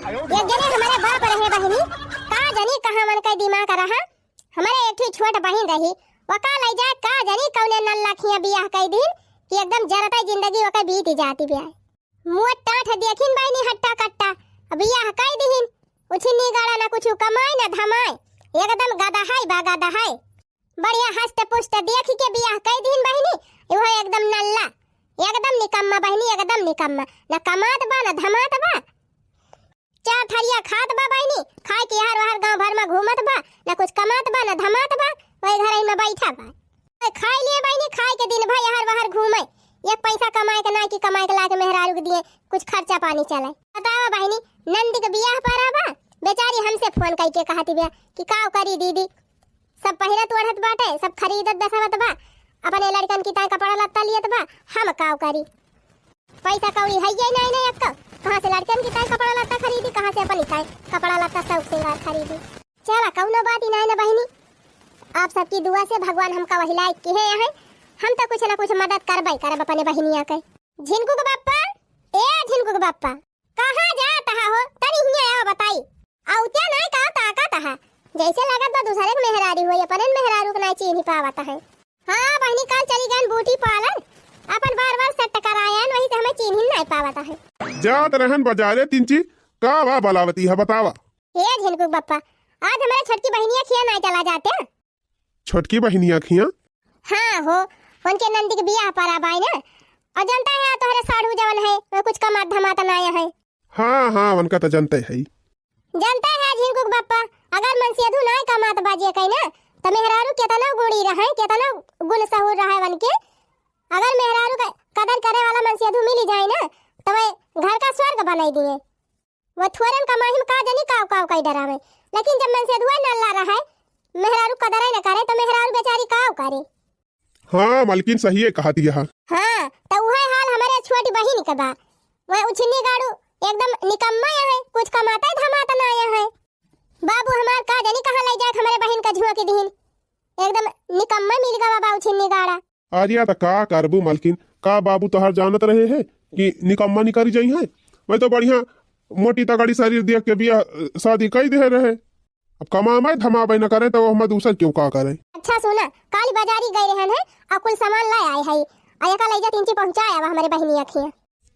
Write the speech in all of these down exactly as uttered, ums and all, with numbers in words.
एक जने हमरे बाप रहे बहिनी, का जनी कहाँ मन के दिमाग रहा। हमरे एक ठो छोट बहिन रही, वका लइ जाए का जनी कउने नल्ला खिया बियाह कइ दिन कि एकदम जरतइ जिंदगी वका बीत जाती बियाह। मोट टाठ देखिन बहिनी हट्टा कट्टा, बियाह कइ दिहिन। उछिन्नी गाड़ा ना कुछ कमाए ना धमाए, एकदम गदहाई बा गदहाई। बढ़िया हष्ट पुष्ट देखि के बियाह कइ दिहिन बहिनी, उहो एकदम नल्ला, एकदम निकम्मा बहिनी, एकदम निकम्मा। ना कमात बा, ना धमात बा। चार थरिया खात बा बहिनी, खाइ के एहर ओहर गाँव भर मा घूमत बा, ना कुछ कमात बा, ना धमात बा, वही घरइ मा बइठा बा। ओए खाइ लिए बहिनी, खाइ के दिन भर एहर ओहर घूमे, एक पैसा कमाए के नाहीं कि कमाए के लाके मेहरारू के दिए, कुछ खर्चा पानी चले। बतावा बहिनी, नंदी के बियाह परा बा, बेचारी हमसे फोन कइ के कहती बिया कि काव करी दीदी, सब पहिरत ओढ़त बाटे, सब खरीदत बेसावत बा, अपने लड़कन की ताई कपड़ा लत्ता लियत बा, हम काव करी? पैसा कौड़ी है ये नाहीं, नाहीं अक्का, कहाँ से लड़कन की ताई कपड़ा लत्ता खरीदी, कहाँ से अपनी ताई कपड़ा लत्ता शौक सिंगार खरीदी? चला, कौनो बात ही नाहीं ना बहिनी, आप सबकी दुआ से भगवान हमका वही लायक किहे हैं, हम तो कुछ ना कुछ मदद करबइ करब अपने बहिनिया के। झिनकू के बप्पा, ए झिनकू के बप्पा, कहाँ जात हा हो? तनी हियाँ आवा बताई। अउत्या नाहीं का ताकत हा। जइसे लागत बा दूसरे के मेहरारू होई, अपने मेहरारू के नाहीं चीन्ही पावत है। हाँ बहिनी, काल चली गयन ब्यूटी पार्लर, अपन बार बार सेट करायन, वही से हमें चीन्ही नाहीं पावत है। जात रहन बजारे तिनची, का बा बलावती है बतावा। हे झिनकू बप्पा, आज हमरे छोटकी बहिनिया खिया नाहीं चला जाते? छोटकी बहिनिया खिया? हाँ हो, उनके नंदी के बियाह परा बाई ना। अउर जनता है तोहरे साढ़ू जवन है, वो कुछ कमात धमात नाहीं है। हाँ, हाँ, उनका तो जनते है। जनता है झिनकू के बप्पा, अगर मनसेधू नाहीं कमात बाजे कहीं ना, तो मेहरारू केतना गुणी रहे, केतना गुण सहूर रहे उनके। अगर मेहरारू का कदर करे वाला मनसेधू मिली जाए ना, तो वह घर का स्वर्ग बनाई दिए। वो थोरन कमाही में का जनी काव काव कई डरावे, लेकिन जब मनसेधुआ नल्ला रहे, मेहरारू कदरे न करे, तो मेहरारू बेचारी काव करे। हाँ, मलकिन सहिए कहत यह। हाँ, तो उहे हाल हमरे छोटी बहिन के बा। वह उछिन्नी गाड़ू एकदम निकम्मा है, कुछ कमाता है धमाता ना है। बाबू हमार का जनी कहाँ लइ जाए हमरे बहिन का झुआ के दिहिन, एकदम निकम्मा मिल गवा बा उछिन्नी गाड़ा। अरे, त का करबू मलकिन, का बाबू तोहार जानत रहे हैं कि निकम्मा निकरी जाई हैं? वह तो बढ़िया मोटी तगड़ी शरीर देख के बियाह, अ, शादी कई दे रहे। अब कमावे धमावे न करे तो हम दूसर क्यों का करे? अच्छा सुना, काली बाजारी गए रहन है और कुल सामान ले आए है, और एका लइजा तिनची पहुँचाए आवा हमरे बहिनिया खिया।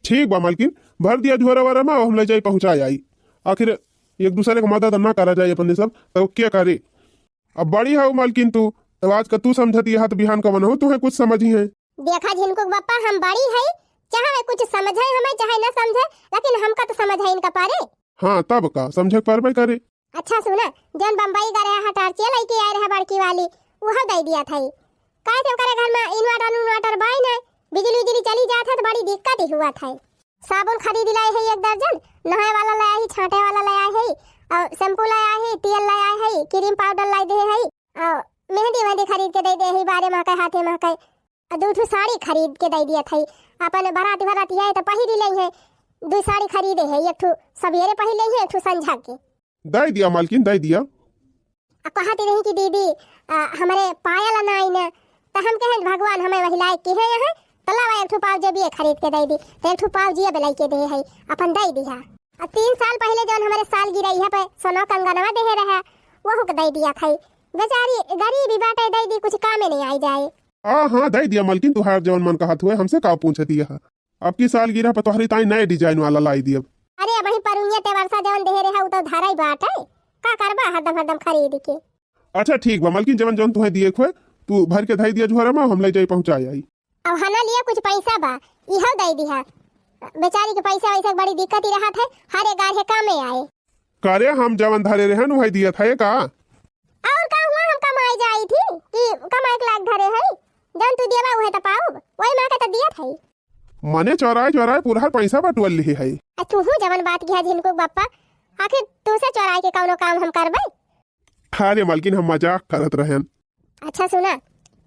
ठीक बा मलकिन, भर दिया झोरा वोरा में, हम ले जाई पहुँचाए आई। आखिर एक दूसरे के मदद ना करा जाए अपने सब, तो क्या करे? अब बड़ी हऊ मलकिन तू, तब आज का तू समझती है, तो बिहान का मनहू तुहे कुछ समझी है। देखा झिनकुक बप्पा, हम बड़ी है, चाहे कुछ समझे हमें, चाहे न समझे, लेकिन हमका तो समझ है इनका पारे। हाँ, तब का, समझे के परबे करे। अच्छा सुना, जौन बम्बई गए रहा हटार चे लइके आए रहा बड़की वाली, उहो दे दिया था। काहे से ओकरे घर में inverter उन्वर्टर बाई न, बिजली उजली चली जात है तो बड़ी दिक्कत ही हुआ था। साबुन खरीद लाए है एक दर्जन, नहाए वाला ले आई, छांटे वाला ले आए है, और shampoo ले आए है, तेल ले आए है, cream powder लाई दे है, और मेहंदी वेहंदी खरीद के दे दे है, बारे माँ के हाथे माँ के, और दो ठो साड़ी खरीद के दे दिया था। अपन बराती बराती आए तो पहिरी ले है, दो साड़ी खरीदे है, एक ठो सवेरे पहिर ले है, एक ठो संझा के। दे दिया मालकिन, दे दिया। अब कहती रही कि दीदी, आ, हमरे पायल नाई न, त हम कहे भगवान हमें वही लायक किहे हैं, त लावा एक ठो पाव जेबिए खरीद के दे दी, त एक ठो पाव जेब लइके दे है, अपन दे दिया। अब तीन साल पहिले जौन हमरे सालगिरह पे सोना कंगनवा देहे रहे, वहू के दे दिया था। बेचारी गरीबी बाटे, दे दी, कुछ कामे नहीं आई जाए। हाँ, हाँ, दे दिया मालकिन, तुहार जौन मन कहत हुए, हमसे का पूछती है। अब की सालगिरह पर तोहरी ताई नए design वाला लाई दियब। अरे, अबही परुनिया तेवरसा जवन देहे रहे, उ तो धराई बाटे। का करबा हरदम हरदम खरीद के? अच्छा, ठीक बा, मलकिन जवन जवन तुहे दिए खोए, तू भर के धई दिया झोरा में, हम ले जाई पहुँचाई आई। अब हना लिए कुछ पैसा बा, इहो दे दिहा। बेचारी के पैसा वैसा के बड़ी दिक्कत ही रहत है, हर एक गाढ़े कामे आए। करे हम जवन धरे रहन, उहे दिया था, ये का? और का हुआ, हम कमाए जाई थी कि कमाए के लायक धरे है? जवन तू दिया बा, उहे तो पाऊब, वही माँ के तो दिया था। मने चोराए चोराए पुरहर पैसा बटुअल लिहे है। आ तूहू जवन बात किहा झिनकुक बप्पा, आखिर तू से चोराए के कौनो काम हम करबे? अरे मलकिन, हम मजाक करत रहन। अच्छा सुना,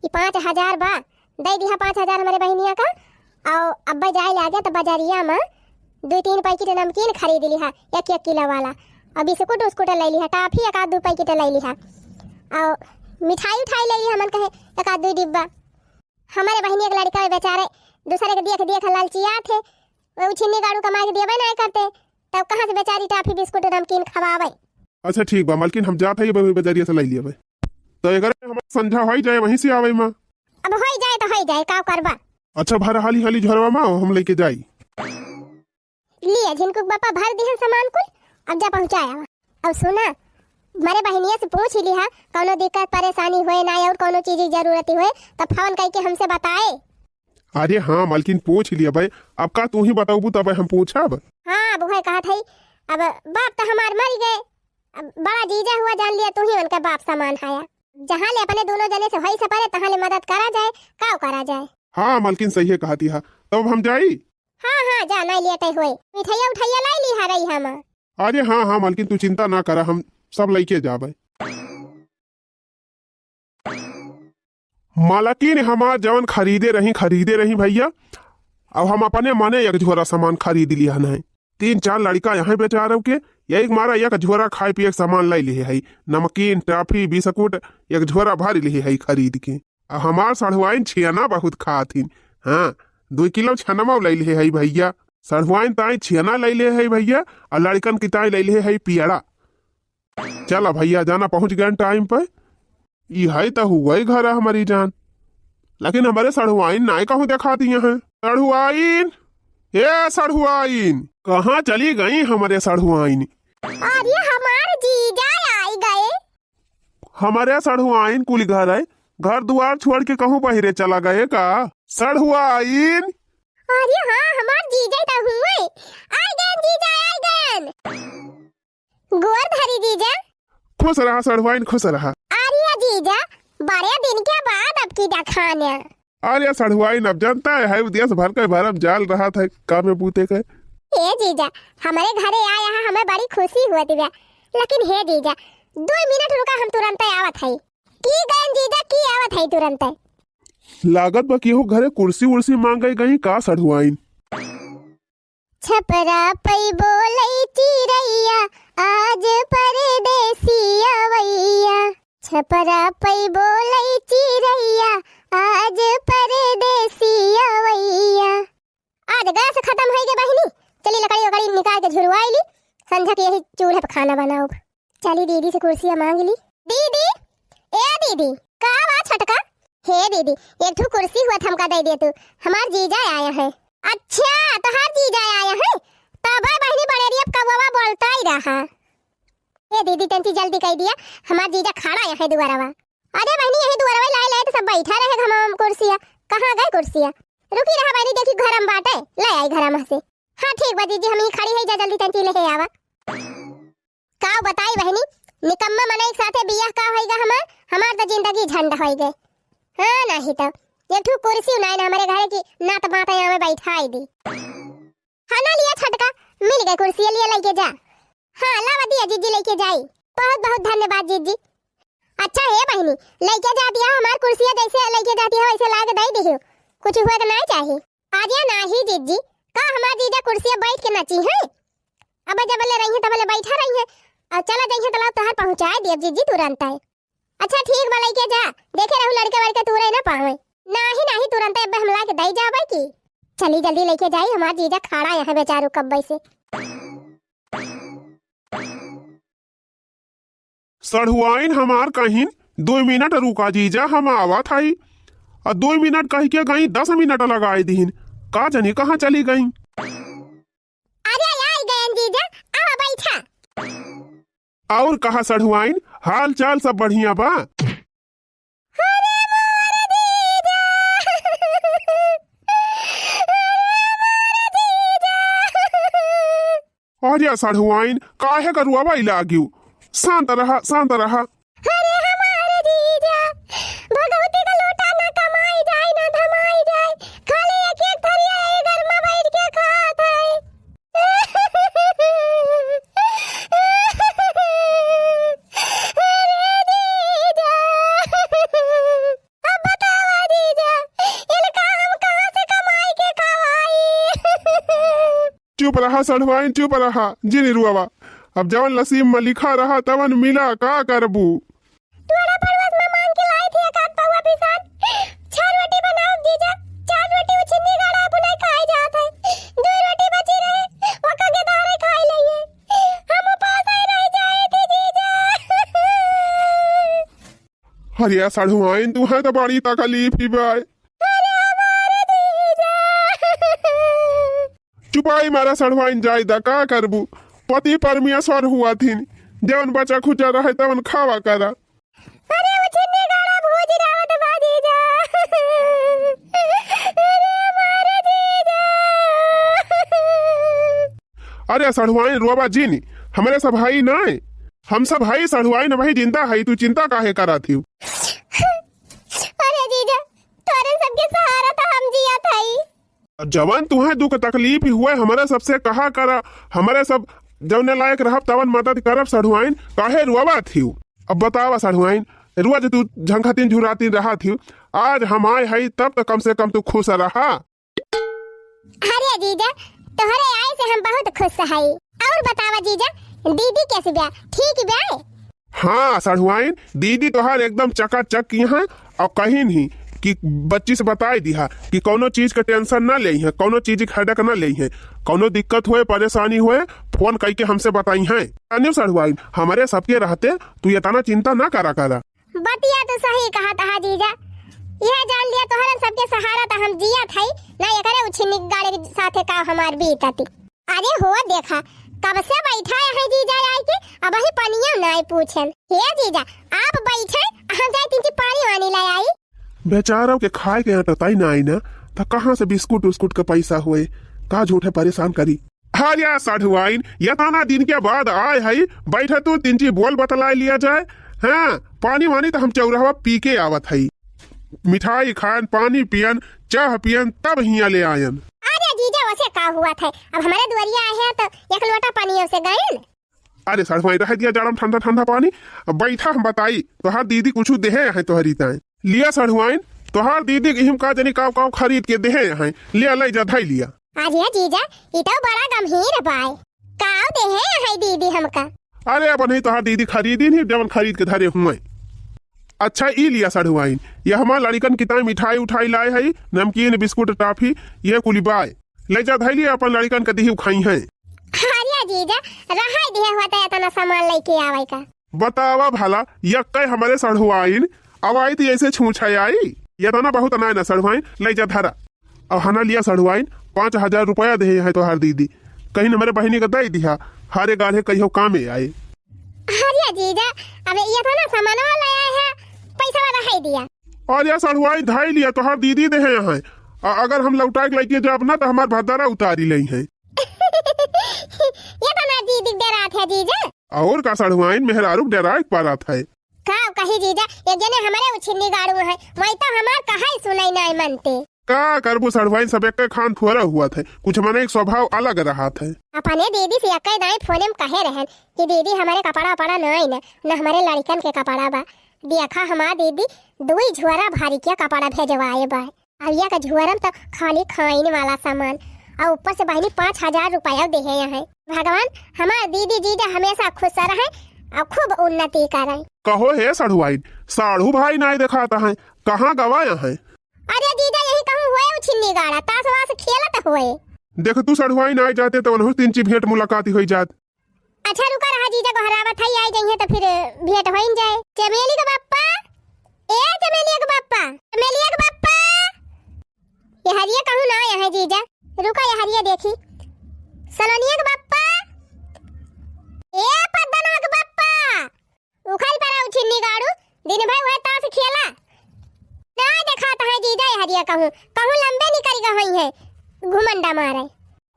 ई पाँच हजार बा, दे दिहा पाँच हजार हमरे बहिनिया का, और अब्बे जाए लागे तो बजरिया में दो तीन पैकेट नमकीन खरीद लिहा, एक एक किलो वाला, और बिस्कुट उस्कुट ले लिहा, टाफी एक आध दो पैकेट ले लिहा, और मिठाई उठाई ले लिहा, मन कहे एक आध दो डिब्बा। हमरे बहिनिया के लड़का बेचारे दूसरे के देख देख लालचिया थे, वो उछिन्नी गाड़ू कमा के देबे नहीं करते, तब कहाँ से बेचारी टाफी बिस्कुट नमकीन खवावे? अच्छा ठीक बा मलकिन, हम जात हई, अबे बजरिया से लइ लियबे। तो एकरे में हमार संझा होइ जाए, वहीं से आवे माँ। अब होइ जाए तो होइ जाए, का करबा? अच्छा भर हाली हाली झोरवा माँ, हम लइके जाई। लिया झिनकू के बापा भर दिहन सामान कुल, अब जा पहुँचाया। अब सुना, मरे बहिनिया से पूछ ही लिहा, कौनो दिक्कत परेशानी होए ना और कौनो चीज की जरूरत होए तो फोन करके हमसे बताए। अरे हाँ मलकिन, पूछ लिया भाई, अब का तू ही बताऊबू तब हम पूछब। हाँ, अब उहे कहत हई, अब बाप तो हमार मर गए, अब बड़ा जीजा हुआ जान लिया, तू ही उनका बाप समान हया। जहाँ ले अपने दोनों जने से होई सपरे, तहाँ ले मदद करा जाए, काव करा जाए। हाँ मलकिन, सही है कहती है, तब हम जाई। हाँ, हाँ, जा, नहीं लेटे होए। मिठाइया उठाइया लाई ली हा रही हम। अरे हाँ, हाँ मलकिन, तू चिंता ना करा, हम सब लइके जाबे। मलकिन हमार जवन खरीदे रही, खरीदे रही भइया, अब हम अपने मने एक झोरा सामान खरीद लिहन है। तीन चार लड़का यहाँ बेचारव के, यही मारा एक झोरा खाए पिए के सामान लइ लिहे है, नमकीन, टॉफी, बिस्कुट, एक झोरा भर लिहे है खरीद के। आ हमार सढ़ुआइन छियना बहुत खात हिन। हाँ, दुइ किलो छनमौ लइ लिहे है भइया। सढ़ुआइन ताई छियना लइ लिहे है भइया, आ लड़कन की ताई लइ लिहे है पियड़ा। चला भइया, जाना पहुँच गए टाइम पे। ई है त हुआ ही घर है हमारी जान, लेकिन हमारे सढ़ुआइन नाई कहूँ देखाती हैं। सढ़ुआइन, ए सढ़ुआइन, कहाँ चली गई हमारे सढ़ुआइन? अरे हमार जीजा आई गए। हमारे सढ़ुआइन कुल घर है, घर दुआर छोड़ के कहूँ बहिरे चला गए का? सढ़ुआइन। अरे हाँ, हमार जीजा तो हुए। आई गए जीजा, आई गए। गोर धरी जीजा। खुश रहा सढ़ुआइन, खुश रहा। अरे जीजा, बड़े दिन के बाद अब की देखाने। अरे सढ़ुआइन, अब जानता है, है देश भर के भरम जाल रहा था काम में बूते के। ए जीजा, हमारे घरे आया है, हमें बड़ी खुशी हुआ दिव्या। लेकिन हे जीजा, दो मिनट रुका, हम तुरंत आवत है। की गयन जीजा, की आवत है तुरंत। लागत बा केहू घरे कुर्सी उर्सी मांगे गई का सढ़ुआइन? छपरा पइबो लई चिरैया, आज परदेसी अवैया। छपरा पइबो लई चिरैया, आज परदेसी अवैया। आज गैस खतम होइ गए बहिनी, चली लकड़ी वकड़ी निकाल के झुरवाई ली, संझा के यही चूल्हे पे खाना बनाउब। चली दीदी से कुर्सिया मांग ली। दीदी, ए दीदी। का बा छोटका? हे दीदी, एक ठो कुर्सी हुआ त हमका दे दे तू, हमार जीजा आया है। अच्छा, तोहार जीजा आया है? तब बहिनी बड़ेरिया कौवा बोलता ही रहा। ए दीदी, तंची जल्दी कह दिया, हमार जीजा खड़ा आया है दुआरवा। अरे बहिनी, यही दुआरवा लाए लाए तो सब बैठा रहे घमा कुर्सिया, कहाँ गए कुर्सिया? रुकी रहा बहिनी, देखी घर में बाटे, ले आई घर में से। हाँ ठीक बा जीजी, हम ही खड़ी है जा, जल्दी तंची लेके आवा। का बताई बहिनी, निकम्मा मनई के साथे बियाह का होइगा हमार, हमार त जिंदगी झंड होइगे। हाँ, नाही त एक ठू कुर्सी उनाई ना हमारे घरे की, ना त बात यहाँ में बैठाई दी। हाँ ना लिया छोटका, मिल गए कुर्सी, लिया लेके जा। हाँ, लावा दिया जीजी लेके जाई। बहुत बहुत धन्यवाद जीजी। अच्छा हे बहिनी, लेके जा दिया हमार कुर्सिया, जैसे लेके जाती है वैसे लाके दे दियो, कुछ हुआ के नहीं चाहिए। अरे नाही जीजी, का हमार जीजा कुर्सिया बैठ के नची है? अब जब ले रही है तब ले बैठा रही है, और चला जाइए तलाब तोहर पहुँचाए दिया जीजी तुरंत है। अच्छा ठीक बा, लेके जा, देखे रहू लड़के वड़के तूरे ना पावे। नाही नाही, तुरंत अब हम लाके दे जाबे की। चली जल्दी लेके जाई, हमार जीजा खड़ा यहाँ बेचारू कब्बे से। सढ़ुआइन हमार कहिन, "दुइ मिनट रुका जीजा, हम आवत हई।" आ दुइ मिनट कहि के गई, दस मिनट लगाई दिहिन। का जानी कहाँ चली गई। अरे आई गयन जीजा, आवा बैठा। और कहा सढ़ुआइन, हाल चाल सब बढ़िया बा? अरे मोर जीजा। अरे मोर जीजा। अरे सढ़ुआइन, काहे का रुआवा लागियो? शांत रहा, शांत रहा। अरे हमार जीजा, भगवती का लोटा ना कमाई जाए, ना धमाई जाए, खाली एक एक थरिया ए घर में बैठ के खात है। अरे जीजा, अब बतावा जीजा, इनका हम कहाँ से कमाई के खवाई? चुप रहा सढ़ुआइन, चुप रहा, जिन रुआवा। अब जवन नसीब में लिखा रहा तवन मिला, का करबू? टोला पड़ोस में मांग के लाई थी एक आध पौवा पिसान। चार रोटी बनाओ जीजा, चार रोटी उछिन्नी गाड़ा बुनाई खाए जात है। दो रोटी बची रहे, ओका के दारे खाए लई। अरे सढ़ुआइन, तुहैं त बड़ी तकलीफ ही बाय। अरे हमारे जीजा। चुपाई मारा सढ़ुआइन, जाय दा, का करबू? पति परमेश्वर हुआ थिन, जवन बचा खुचा रहे तवन खावा करा। अरे उछिन्नी गाड़ा भूज रावत बा जीजा। अरे हमारे जीजा। अरे सढ़ुआइन, रोवा जिन, हमरे सब हई नाय, हम सब हई सढ़ुआइन, अबहीं जिंदा हई, तू चिंता काहे करत हिउ? अरे जीजा, तोरे सबके सहारा त हम जियत हई। जवन तुहैं दुख तकलीफ हुए, हमरे सबसे कहा करा, हमरे सब जवने लायक रहब तवन मदद करब सढ़ुआइन, काहे रोवत हिउ? अब बतावा सढ़ुआइन, रोज तू झंखतिन झुरातिन रहत हिउ, आज हम आए हई तब त कम से कम तू खुश रहा। अरे जीजा, तोहरे आए से हम बहुत खुश हई। और बतावा जीजा, दीदी कैसी बा? ठीक बा? हाँ सढ़ुआइन, दीदी तोहार एकदम चकाचक किहाँ, और कहिन ही कि बच्ची से बताइ दिहा कि कौनो चीज के tension ना लेइहैं, कौनो चीज के headache ना लेइहैं, कौनो दिक्कत होए, परेशानी होए, फोन कइके हमसे बताइहैं। जानिउ सढ़ुआइन, हमरे सबके रहते तू एतना चिंता ना करा करा। बतिया तो सही कहत हा जीजा, यह जान लिया तोहरन सबके सहारा त हम जियत हई, ना एकरे उछिन्नी गाड़े के साथे का हमार बीतती। अरे हो देखा, कब से बैठा है जीजा आए के, अबहीं पनिया नाय पूछेन। हे जीजा, आप बैठे, हम जाए तिनची पानी वानी ले आई। बेचारव के खाए के अटताई नाई ना, त कहाँ से बिस्कुट उस्कुट के पैसा होए? का झूठे परेशान करी? अरे सढ़ुआइन, एतना दिन के बाद आए हई, बैठे तू तिनची बोल बतलाए लिया जाए। हाँ, पानी वानी त हम चौराहा पी के आवत हई, मिठाई खाएन, पानी पियन, चाह पियन, तब हियाँ ले आयन। अरे जीजा, वैसे का हुआ था, अब हमरे दुआरिया आए हैं त एक लोटा पानी से गएन। अरे सढ़ुआइन, रह दिया जाड़ा में ठंडा ठंडा पानी, अब बैठा हम बताई, तोहार दीदी कुछ देहे हैं तोहरी ताए। लिया सढ़ुआइन, तोहार दीदी के हम का जानी काव काव खरीद के देहे हैं, लिया ले जा धई लिया। अरे जीजा, ई तो बड़ा गंभीर बाय, काव देहे हैं दीदी हमका? अरे अबहीं तोहार दीदी खरीदी नहीं, जवन खरीद के धरे हुए। अच्छा ई लिया सढ़ुआइन, ये हमार लड़िकन की ताई मिठाई उठाई लाए हई, नमकीन, बिस्कुट, टॉफी, ये कुली बाय। ले जा धई लिया, अपन लड़िकन के दिही खाइहैं। अरे जीजा, रहाई दिहे होते एतना सामान लेके आवे का। बतावा भला, यक्कै हमरे सढ़ुआइन, अवाई त ऐसे छूछा आई, एतना बहुत नाय ना सढ़ुआइन, ले जा धरा। और हना लिया सढ़ुआइन, पाँच हजार रुपया देहे हैं तोहार दीदी, कहिन हमरे बहिनी के दे दिहा, हरे गाढ़े कहियो कामे आए। अरे जीजा, अबे एतना सामानवा ले आए हैं, पैसा वाला है दिया। अरे सढ़ुआइन, धई लिया, तोहार दीदी देहे हैं, अ-, अगर हम लौटाए के लेके जाब ना त हमार भद्दरा उतारी लेइहैं। एतना दीदी डरात है जीजा। और का सढ़ुआइन, मेहरारू के डराए के पड़त है। का कही जीजा, एक जने हमरे उछिन्नी गाड़ू हैं, वही तो हमार कहाई सुनाई नाय मनते। का करबू सढ़ुआइन, सब एक्के खान थोड़ा हुआ थे, कुछ मनई के स्वभाव अलग रहत है। अपने दीदी से एक्के दाई फोने में कहे रहन कि दीदी हमरे कपड़ा वपड़ा नाई न, न हमरे लड़िकन के कपड़ा बा। देखा हमार दीदी दुई झोरा भारी के कपड़ा भेजवाए बा। अब यह का झोरम त खाली खाइन वाला सामान, और ऊपर से बहिनी पाँच हजार रुपया देहे हैं। भगवान हमार दीदी जीजा हमेशा खुश रहे और खूब उन्नति करे। कहो हे सढ़ुआइन, साढ़ू भाई नाय देखात हैं, कहाँ गवाया हैं? अरे जीजा यही कहूँ हुए उछिन्नी गाड़ा, ताश वाश खेलत हुए। देख तू सढ़ुआइन आए जाते त उनहु से तिनची भेंट मुलाकात होई जात। अच्छा रुका रहा जीजा, गोहरावत हई, आई जइहे त फिर भेंट होइन जाए। चमेली के बप्पा, ए चमेलिया के बप्पा, चमेलिया के बप्पा, ये हरिया कहूँ ना आया है जीजा, रुका ये हरिया देखी। सलोनिया के बप्पा, ए पद्दनवा के बप्पा, उखल पड़ा उछिन्नी गाड़ू, दिन भर वह ताश खेला। ना देखात है जीजा ये हरिया कहूँ, कहूँ लंबे निकल गए होई है घुमंडा मारे।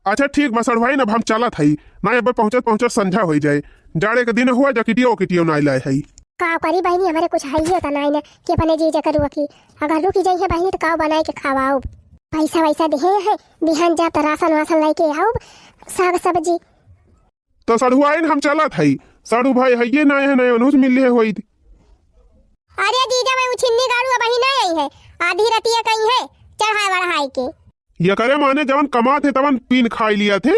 अच्छा ठीक बा सढ़ुआइन, अब हम चलत हई, ना अब पहुँचत पहुँचत संझा होई जाए, जाड़े के दिन हुआ जकिटियो उकिटियो नाई लाए हई। का करी बहिनी, हमरे कुछ हइये त नाई न कि अपने जीजा के रुकी, अगर रुकी जाइए बहिनी त का बनाए के खवाउब? पैसा वैसा देहे हैं, बिहान जाब त राशन वासन लेके आउब, साग सब्जी। तो सढ़ुआइन हम चलत हई, सढ़ू भाई हइये नाई है, नाई उनहु से मिल लिहे होई। अरे जीजा, मैं उछिन्नी गाड़ू अबही ना आई है, आधी रतिया कहीं है चढ़ाए बढ़ाए के। ये करे माने जवन कमात है तवन पीन खाई लिया थे,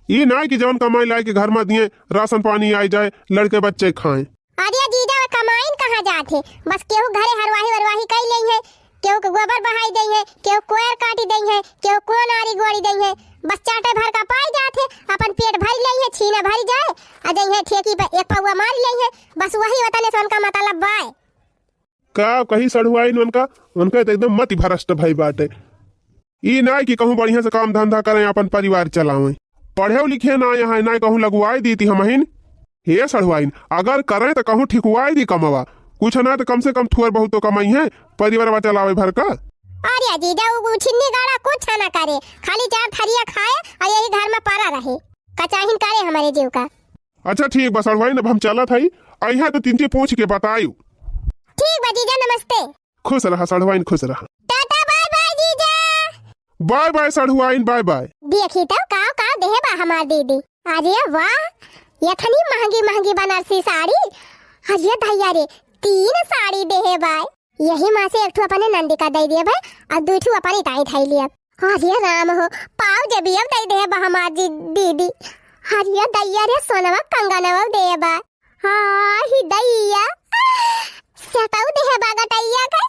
ये ना कि जवन कमाई लाए के घर में दिए, राशन पानी आई जाए, लड़के बच्चे खाएं। अरे जीजा, वे कमाइन कहाँ जात है, बस केहू घरे हरवाही वरवाही कई लेई है, केहू के गोबर बहाई देई है, केहू कोयर काटी देई है, केहू कोन आरी गोड़ी देई है, बस चाटे भर का पाई जात है, अपन पेट भरी लेई है, छीना भरी जाए, आ जाई है ठेकी पे एक पौआ मारी लेई है, बस वही वतने से उनका मतलब बाय। का कही सढ़ुआइन उनका, उनका तो एकदम मति भ्रष्ट भई बाटे। ई नाई कि कहूँ बढ़िया से काम धंधा करें, अपन परिवार चलावें। पढ़े लिखे ना यहाँ, ना कहूँ लगवाए दी थी हमहिन। हे सढ़ुआइन, अगर करें तो कहूँ ठिकवाए दी कमवा, कुछ ना तो कम से कम थोर बहुत तो कमाई है, परिवारवा चलावे भर का। अरे जीजा, उ, उ छिन्नी गाड़ा कुछ ना करे, खाली चार थरिया खाए और यही घर में पड़ा रहे, कचाहिन करे हमरे जीव का। अच्छा ठीक बा सढ़ुआइन, अब हम चलत हई, अइहा तो तिनके पूछ के बतायु। ठीक बा जीजा, नमस्ते। खुश रहा सढ़ुआइन, खुश रहा। टाटा, बाय बाय जीजा। बाय बाय सढ़ुआइन, बाय बाय। देखी तो काव काव देहे बा हमार दीदी। अरे वाह, यतनी महंगी महंगी बनारसी साड़ी। अरे दैया रे, तीन साड़ी देहे बा। यही मा से एक ठो अपने नंदी का दे दिए भाई, और दू ठो अपने ताई थाई लिया। अरे राम हो, पाव जबियब दे देहे बा हमार जी दीदी। अरे दैया रे, सोनवा कंगनवा दे बा। हाँ, ही दैया, सेटऊ देहे बा गटैया के।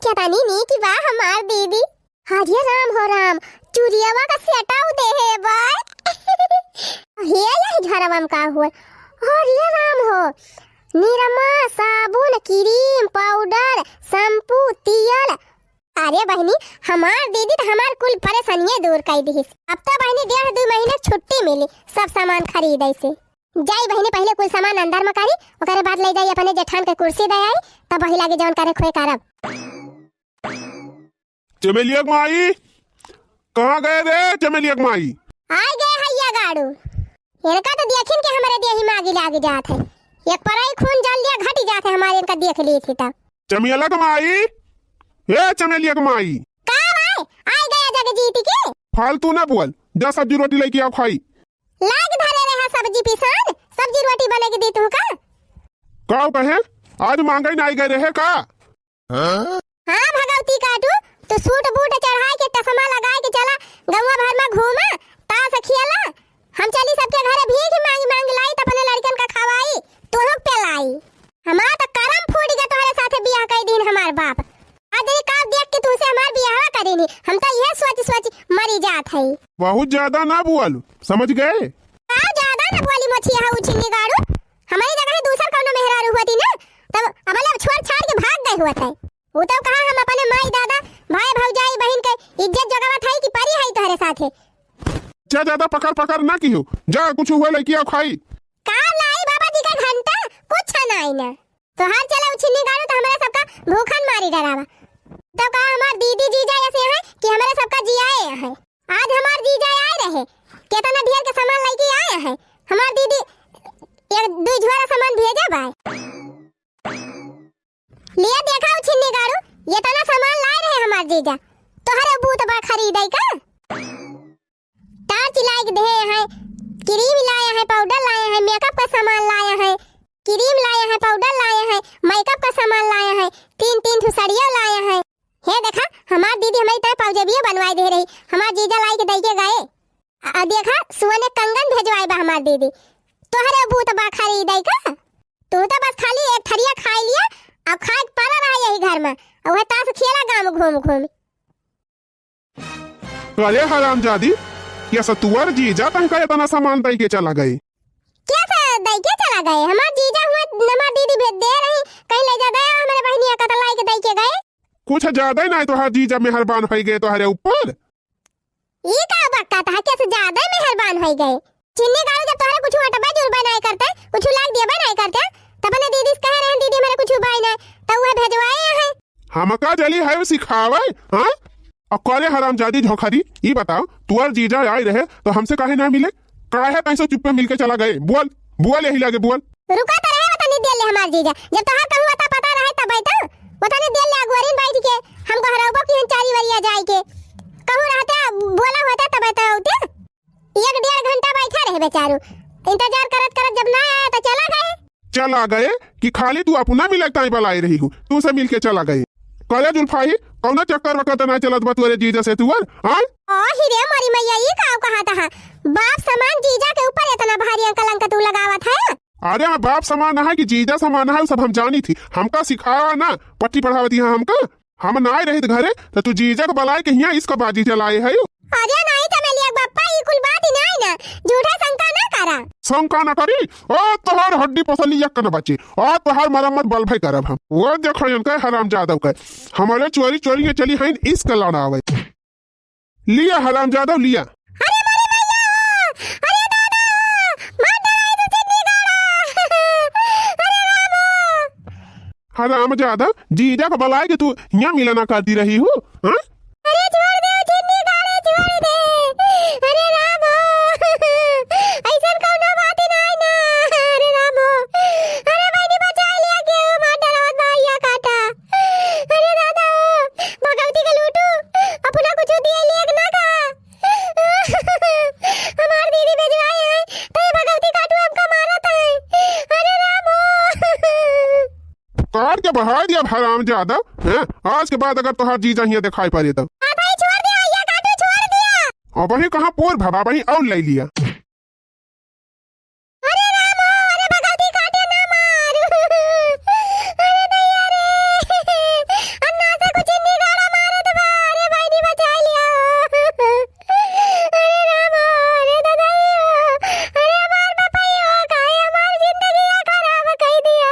केतनी नीक बा हमार दीदी। हरे राम हो राम, चुरियवा का सेटऊ देहे बा। हे यही घरवा में का हुआ? हरे राम हो, निरमा, साबुन, क्रीम, पाउडर, शैम्पू, तेल, अरे बहिनी, हमार दीदी त हमार कुल परेशानिये दूर कई दिहिस। अब त बहिनी डेढ़ दू महीने छुट्टी मिली सब सामान खरीदे से। जाई बहिनी, पहिले कुल सामान अंदर में करी, ओकरे बाद ले जाई अपने जेठान के कुर्सी दे आई, तब वही लागे जौन करे खोए करब। चमेलिया के माई, कहाँ गए रे चमेलिया के माई? आइ गए हैया गाड़ू। इनका तो देखिन के हमरे देही में आगी लाग जात है। एक पराई खून जल लिया घटी जात है हमारे इनका देख ली थी तब। चमेलिया के माई, ए चमेलिया के माई। का भाई, आइ गया जग जीत के। फालतू ना बोल, जा सब्जी रोटी लेके आओ खाई। लाग धरे रहा सब्जी पिसान, सब्जी रोटी बने के दी तू का? का कहे, आज मांगे ना आइ गए रहे का? हाँ? हाँ भगवती काटू, तू सूट बूट चढ़ाए के, चश्मा लगाए के चला, गौवा भर में घूमा, ताश खेला। हम चली सबके घरे भीख मांग मांग लाई, त अपने लड़कन का खवाई, तोहू के पिलाई। हमार त करम फूट गया तोहरे साथे बियाह कई दिन हमार बाप। आज ये का देख के तुमसे हमार बियाह करेनी, हम त यह सोच सोच मरी जात है। बहुत ज्यादा ना बोल, समझ गए? का ज्यादा ना बोली मोछिया है उछिन्नी गाड़ू, हमारी जगह ही दूसर कौनो मेहरारू होती ना, तब अब छोड़ छाड़ के भाग गए हुआ था। उ तो कहा हम अपने माई दादा, भाई भौजाई, बहिन के इज्जत जगावत हई कि परी हई तोहरे साथे। जा ज्यादा पकड़ पकड़ ना किहो, जा कुछ हुए लइकी आओ खाई। का लाई बाबा जी का घंटा, कुछ ना आई ना। तोहार चला उछिन्नी गाड़ू तो हमरा सबका भूखन मारी डरावा। तो कहा हमार दीदी जीजा ऐसे हैं कि हमरा सबका जियाए हैं। आज हमार जीजा आए रहे, केतना ढेर के सामान लइके आए हैं। हमार दीदी एक दू झोरा सामान भेजा बा। लिया देखा उछिन्नी गाड़ू, ये तना सामान लाए रहे हमार जीजा, तोहरे बूत बा खरीदे का? टार्च लाए के दे हैं, क्रीम लाए हैं, पाउडर लाए हैं, मेकअप का सामान लाए हैं, क्रीम लाए हैं, पाउडर लाए हैं, मेकअप का सामान लाए हैं, तीन तीन ठो सड़िया लाए हैं। हे देखा, हमार दीदी हमारी तरह पाउजेबिया बनवाए दे रही, हमार जीजा लाए के दे के गए। आ देखा, सुअने कंगन भेजवाए बा हमार दीदी। तोहरे बूत बा खरीदे का? तू तो बस खाली एक थरिया खाई लिया, अब खाए के पड़ा रहा यही घर में, और वह ताश खेला गाँव घूम घूम। अरे हरामजादी, ये सतुअर जीजा तहका इतना सामान दे के चला गए? कैसे दे के चला गए? हमार जीजा हुआ, हमार दीदी भेज दे रही, कहीं ले जा गया, हमारे बहनिया का तो लाई के दे के गए। कुछ ज्यादा ही ना है, तोहार जीजा मेहरबान हो गए तोहरे ऊपर। ई का बक्का था, कैसे ज्यादा मेहरबान होई गए? चिन्नी गाड़ू जब तोहरे कुछ अटबे जुड़बे नाय करते, कुछ लाग दिए नाय करते, तब अपने दीदी से कहे रहे, "दीदी, हमारे कुछ बाई नाय," तब वह भेजवाए हैं। हमका जली है वो सिखावे, हाँ? और करे हरामजादी झोंखारी, ई बताओ, तुअर जीजा आए रहे तो हमसे काहे ना मिले? काहे तैसे चुप्पे मिलके चला गए? बोल, बोल यही लागे, बोल। रुका तो रहे, वतनी देर ले हमार जीजा। जब तोहार कहूँ अता पता रहे तब तो वतनी देर ले अगुवरिन बैठ के हम गोहरौबो की हन चारी वरिया जाए के। कहूँ रहते बोला होते तब तो होते। एक डेढ़ घंटा बैठा रहे बेचारू। इंतजार करत करत जब ना आया तो चला गए। चला गए कि खाली तू अपना मिलक ताई बलाई रही हूँ, तू से मिलके चला गए। करे जुल्फाई, कौनो चक्कर वक्कर तो ना चलत बा तोरे जीजा से तुअर, हाँ? ओ ही रे मोरी मैया, ई का कहा था? बाप समान जीजा के ऊपर इतना भारी कलंक तू लगावत है? अरे हाँ, बाप समान है कि जीजा समान है, वो सब हम जानी थी। हमका सिखावा ना, पट्टी पढ़ावती है हमका। हम ना रहित घरे, तो तू जीजा के बलाए के हियाँ इसका बाजी चलाए है। अरे नहीं चमेलिया के बप्पा, ई कुल बात ही नहीं ना, झूठा शंका ना मारा। शंका न करी, ओ तोहार हड्डी पसली एक न बची, ओ तोहार मरम्मत बल्बे करब हम। ओ देखो इनके हरामजादव के, हमरे चोरी चोरी ये चली हइन इसके लड़ावे। लिया हरामजादव लिया। अरे मोरे भैया हो, अरे दादा हो, मार डाला है तू चिन्नी गाड़ा। अरे राम हो। हरामजादव, जीजा को बुलाए के तू हियाँ मिलना करती रही हो, हाँ? अरे छोड़ दे, ओ चिन्नी गाड़े छोड़ दे। अरे राम हो, ऐसन कौनो बात ही नाई ना। अरे राम हो, अरे बहिनी बचाई लिया, केहू मार डरावत बा, हिया काटा। अरे दादा हो, भगवती के लूटू, अपना कुछ दिए लिया ना का। हमार दीदी भेजवाई है, तो ये भगवती काटू हमका मारत है। अरे राम हो। काट के बहाय दिया हरामजादव, हैं? आज के बाद अगर तोहार जीजा हियाँ दिखाई पड़े तो। हाँ भाई, छोड़ दिया, ये काटू छोड़ दिया। अबहीं कहाँ पोर भवा, अबहीं और ले लिया। अरे राम हो, अरे भगवती काटे ना मार। अरे दैया रे, अन्ना से कुछ चिन्नी गाड़ा मारत बा, अरे बहिनी बचाई लिया। अरे राम हो, अरे ददाई हो, अरे हमार बपई हो, काहे हमार जिंदगी खराब कई दिया।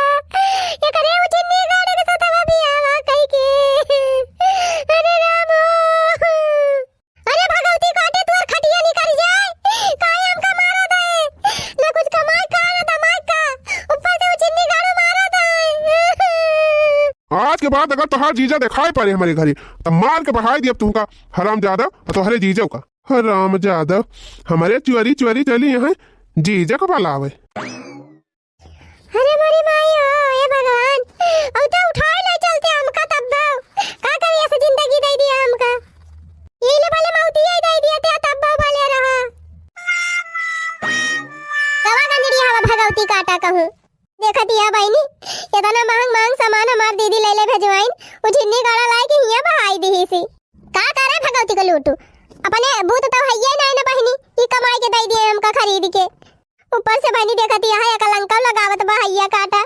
एकरे उ चिन्नी गाड़े के सतवा बियाह कई के। अरे राम हो। अरे भगवती काटे तोर खटिया निकल जाए, काहे हमका मारा दे? ना कुछ कमाई का, ना दमाई का, ऊपर से उ चिन्नी गाड़ू मारा दे। आज के बाद अगर तोहार जीजा दिखाई पड़े हमरे घरे, तब मार के बहाई दियब तुमका, हरामजादव, और तोहरे जीजो का। हरामजादव, हमरे चोरी चोरी चली यहाँ जीजा को बुलावे। अरे मोरी माई हो, हे भगवान, अब तो उठाए ले चलते हमका तब दो। का करी, ऐसे जिंदगी दे दिया हमका। ये ले भले मौती ही दे दिया ते तब दो भले रहा। गवा गंजड़ी हवा भगवती काटा कहूँ। देखत हिया बहिनी, इतना महंग महंग सामान हमार दीदी ले ले भेजवाइन, वो चिन्नी गाड़ा लाए के हिया बहाई दिही सी। का करे भगवती के लूटू, अपने बूत तो हइये नाई ना बहिनी, ई कमाई के दे दिए हमका खरीद के। ऊपर से बहिनी देखत हिया है, कलंका लगावत बा हिया काटा।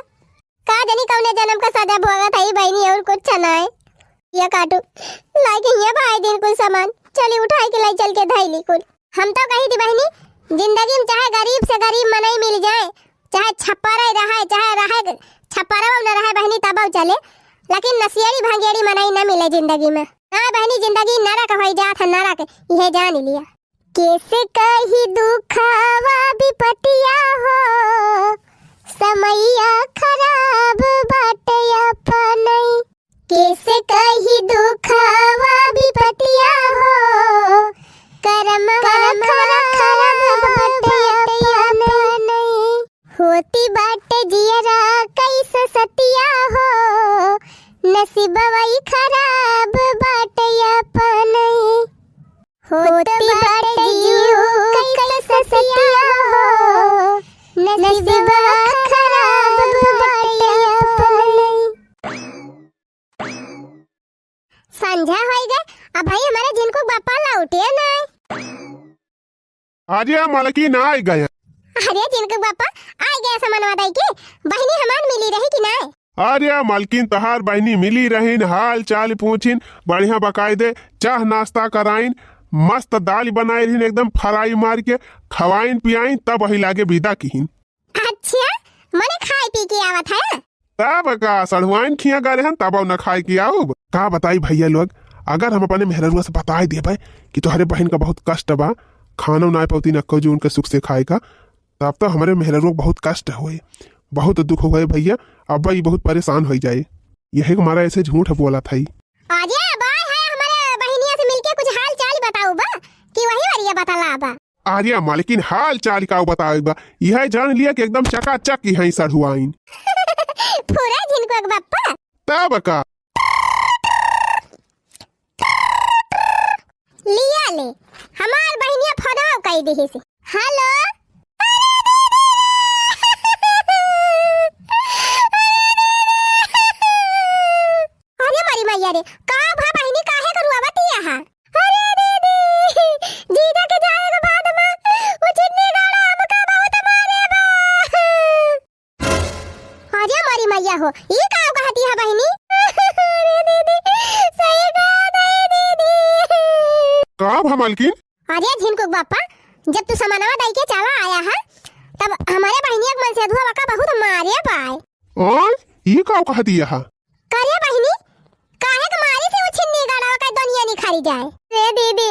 का जानी कौने जन्म का सजा भोगत है बहिनी, और कुछ नाई। हिया काटू, लाए के हिया बहाई दिन कुल सामान, चली उठाई के लाई चल के धैली कुल। हम तो कही थी बहिनी, जिंदगी में चाहे गरीब से गरीब मनई मिल जाए, चाहे छप्परे रहे, चाहे रहे छप्परवा न रहे बहिनी, तबो चले, लेकिन नसियरी भंगेड़ी मनई न मिले जिंदगी में। ना बहिनी, जिंदगी नरक होई जात है, नरक, इहे जान लिया। कैसे कही दुखवा विपतिया हो, समैया खराब बाटे अपनई। कैसे कही दुखवा विपतिया हो, करमवा खराब बाटे अपनई। होती बाटे जियरा कैसे सतिया हो, नसीबवा ई खराब बाटे अपनई। होती बाटे जियो कैसे सतिया हो, नसीबवा खराब बाटे अपनई। संझा होई गए, अब भाई हमारे झिनकू बापा लौटे नाई। अरे मलकिन आइ गए। अरे झिनकू बापा आइ गए, समनवा दाई के बहिनी हमार मिली रही कि नाई? अरे मलकिन, तोहार बहिनी मिली रहीन, हाल चाल पूछिन, बढ़िया बकायदे चाह नाश्ता कराइन, मस्त दाल बनाए रहीन, एकदम फ्राई मार के खवाइन पियाइन, तब वही लागे विदा किहिन। अच्छा, मने खाए पी के आवत है? तब का, सढ़ुआइन खिया गए रहन, तब न खाए के आउब। का बताई भैया लोग, अगर हम अपने मेहररुआ से बताए देबे कि तोहरे बहिन का बहुत कष्ट बा, खानो ना पौती न को जो उनके सुख से खाए का, तब तो हमरे मेहररुआ बहुत कष्ट होए, बहुत दुख होए भैया। अब ई बहुत परेशान हो जाए, यही के मारा ऐसे झूठ बोलत है। अरे बाय है, हमारे बहिनिया से मिलके कुछ हाल चाल बताओ बा कि वही वरिया बतला बा। अरे मालकिन, हाल चाल का बतावे बा, यह जान लिया कि एकदम चकाचक ही हैं सढ़ुआइन। पूरा झिनकुआ के बप्पा। तब का। लिया ले, हमार बहिनिया फोनवा कई दिही से। हेलो। अरे मोरी मैया रे, का भा बहिनी, काहे के रुआवत हिया हा? अरे दीदी, जीजा के जाए के बाद में वो चिन्नी गाड़ा हमका बहुत मारे बा। अरे मोरी मैया हो, ई का कहत हिया बहिनी? अरे दीदी, सही कहत है दीदी। का भा मालकिन? अरे झिनकुक बापा, जब तू समनवा दई के चला आया है, सेधुआ वका बहुत मारे बाय। ओए, ई का कहती यह? करे बहिनी, काहे के मारी से उ छिन्नी गाड़ा का दुनिया निखारी जाए? रे दीदी,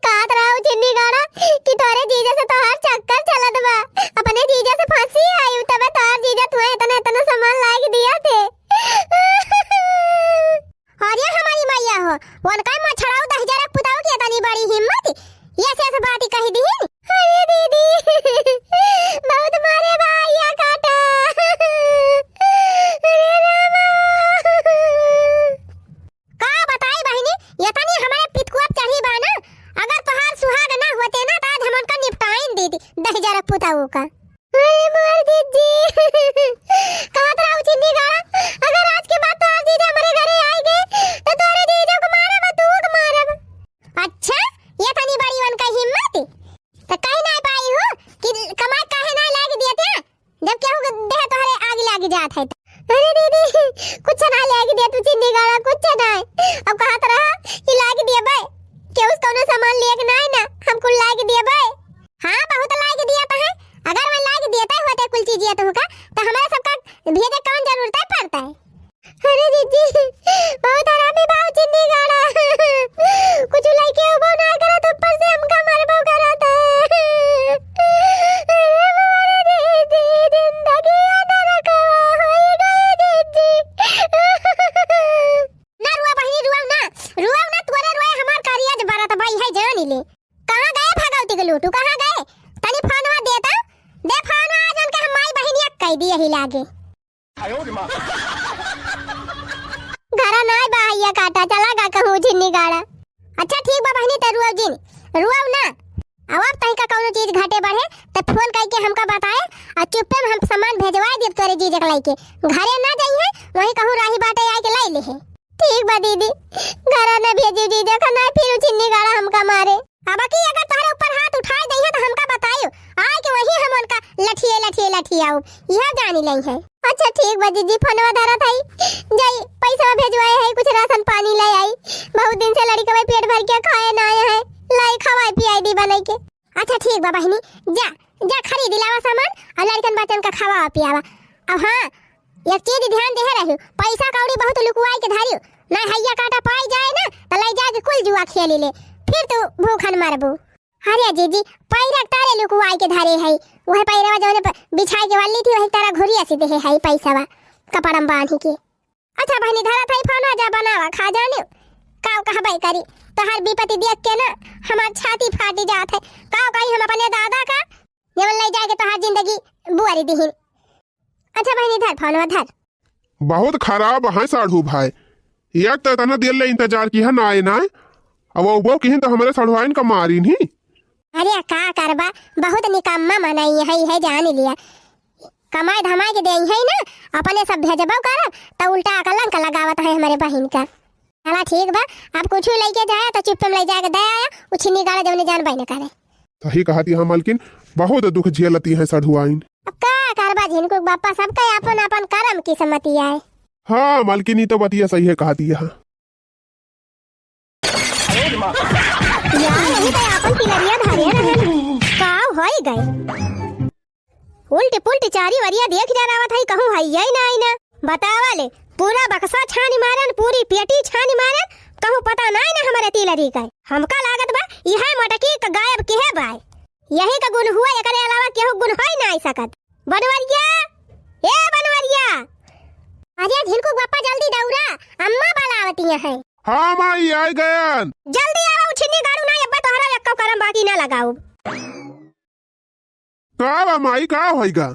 कहत रहा उ छिन्नी गाड़ा कि तोरे जीजा से तोहार चक्कर चलत बा, अपने जीजा से फंसी आई, तबे तोहार जीजा तुहे इतना, इतना सामान लाइके दिया थे। अरे हमारी मैया हो, उनका मछड़ाऊ दहिजरा पुताऊ की इतनी बड़ी हिम्मत, ये से ऐसे बात ही कही दीहिन। अरे दीदी, बहुत मारे बा, या काटा। अरे रामा। का बताई बहिनी, इतनी हमरे पितकुआ पे चढ़ी बा ना, अगर तोहार सुहाग ना होते ना, तो आज हम उनका निपटाइन देती, दहिजरा पुताऊ का। अरे मोर जीजी, कहत रहा उ छिन्नी गाड़ा, अगर आज के बाद तोहार जीजा हमरे घरे आइ गए, तो तोहरे जीजा को मारब, तू को मारब। अच्छा, इतनी बड़ी उनका हिम्मत? तो कहीं ना पाई हो कि कमाई काहे ना लाइके दिया था, जब केहू के देह तोहरे आग लाग जात है तो। अरे दीदी, कुछ ना लाइके दिया तू छिन्नी गाड़ा, कुछ ना। अब कहत रहा कि लाइके दिया बे, केहू से कौनो सामान लेके ना है ना, हम कुल लाइके दिया बे। हाँ, बहुत लाइके दिया तो है। अगर मैं लाइके देते होते कुल चीजिया तुहका, तो हमारे सबका भेजे कौन जरूरत है पड़ता है? अरे जीजी, बहुत हरामी बा उ छिन्नी गाड़ा। कुछ लइके उबो ना करत, ऊपर से हमका मरबो करत है। अरे मोरे जीजी, जिंदगी नरकवा होई गई जीजी। ना रुआ बहिनी, रुआ ना, रुआ ना, तोरे रोए हमार करिया जे बरत बा, इहे जानी ले। कहाँ गए भगवती के लूटू, कहाँ गए? तनी फोनवा देता, दे फोनवा, आज उनके हम माई बहिनिया कह दिए ही लागे। घरा नाय बा, हैया काटा, चला गा कहूँ छिन्नी गाड़ा। अच्छा ठीक बा बहिनी, ते रुआव जिन, रुआव ना। अब, अब तनिका कौनो चीज घटे बढ़े, त फोन करके हमका बताए, और चुप्पे में हम सामान भेजवाए देब तोरे जीजा के लइके। घरे ना जाइहे, वहीं कहूँ राही बाटे आए के लाई लेहे। ठीक बा दीदी, घरा ना भेजी जीजा का, ना फिर उ छिन्नी गाड़ा हमका मारे। अब की अगर तोहरे ऊपर हाथ उठाए दइहे त हमका बताइयो, आए के वहीं हम उनका लठिए, लठिए, लठिए आउब, यह जानी लइहे। अच्छा ठीक बा जीजी, फोनवा धरत हई, जाई पैसा भेजवाए हई, कुछ राशन पानी ले आई, बहुत दिन से लड़िकवा पेट भर के खाए ना आए हैं, लाई खवाए पियाई दी बनाई के। अच्छा ठीक बा बहिनी, जा, जा खरीद लावा सामान और लड़कन बच्चन का खवावा पियावा। अब हाँ, एक चीज ध्यान देहे रहियो, पैसा कौड़ी बहुत लुकुआई के धरियो, ना हैया काटा पाई जाए ना, त ले जाके कुल जुआ खेली ले, फिर तू भूखन मरबू। अरे जीजी, पैरा तारे लुकुआई के धरे है, वह पैरवा जौने प-, बिछाई के वाली थी, वही तारा घुरिया से देहे है पैसवा, कपड़म बांधी के। अच्छा बहिनी, धरत हई फोनवा, जा बनावा खा जानियो। काव कहबे करी, तोहार विपत्ति देख के ना हमार छाती फाटी जात है। काव कही हम अपने दादा का, जवन ले जाके तोहार जिंदगी बुआरी दिहिन। अच्छा बहिनी, धर फोनवा, धर। बहुत खराब है साढ़ू भाई, एक तो इतना देर ले इंतजार किहा ना आए ना, अब वो किहिन तो हमरे साढ़ुआइन का मारिन ही। अरे का करबा, बहुत निकम्मा मनई है, है जान लिया। कमाए धमाए के देई है ना, अपने सब भेजबो करब, त उल्टा कलंक लगावत है हमरे बहिन का। चला ठीक बा, अब कुछ लइके जाया त चुप्पे में ले जाके दे आया, उ छिन्नी गाड़ा जौने जानबे न करे। सही कहती है मलकिन, बहुत दुख झेलती है सढ़ुआइन। अब का करबा, झिनकू के बापा सबके आपन आपन करम किस्मती आए। हाँ मलकिन, ई तो बतिया सही है कहती है। यार, यही तो आपन तिलरिया धरे रहन। का होई गए? उल्टी पुल्टी चारी वरिया देख जा रावत हई, कहूँ हइये ना आई ना। बतावा ले, पूरा बक्सा छानी मारन, पूरी पेटी छानी मारन, कहूँ पता ना आई ना हमरे तिलरी का। हमका लागत बा, इहे मोटकी का गायब किहे बाय। यही का गुन हुआ, एकरे अलावा केहू गुन होई ना आई सकत। बनवरिया, ए बनवरिया। अरे झिनकू बापा जल्दी दौड़ा, अम्मा बुलावती है। हाँ माई, आई गयन। जल्दी आवा, उ छिन्नी गाड़ू ना, अब्बा तोहरा एक्को करम बाकी ना लगाउब। का बा माई, का होइगा?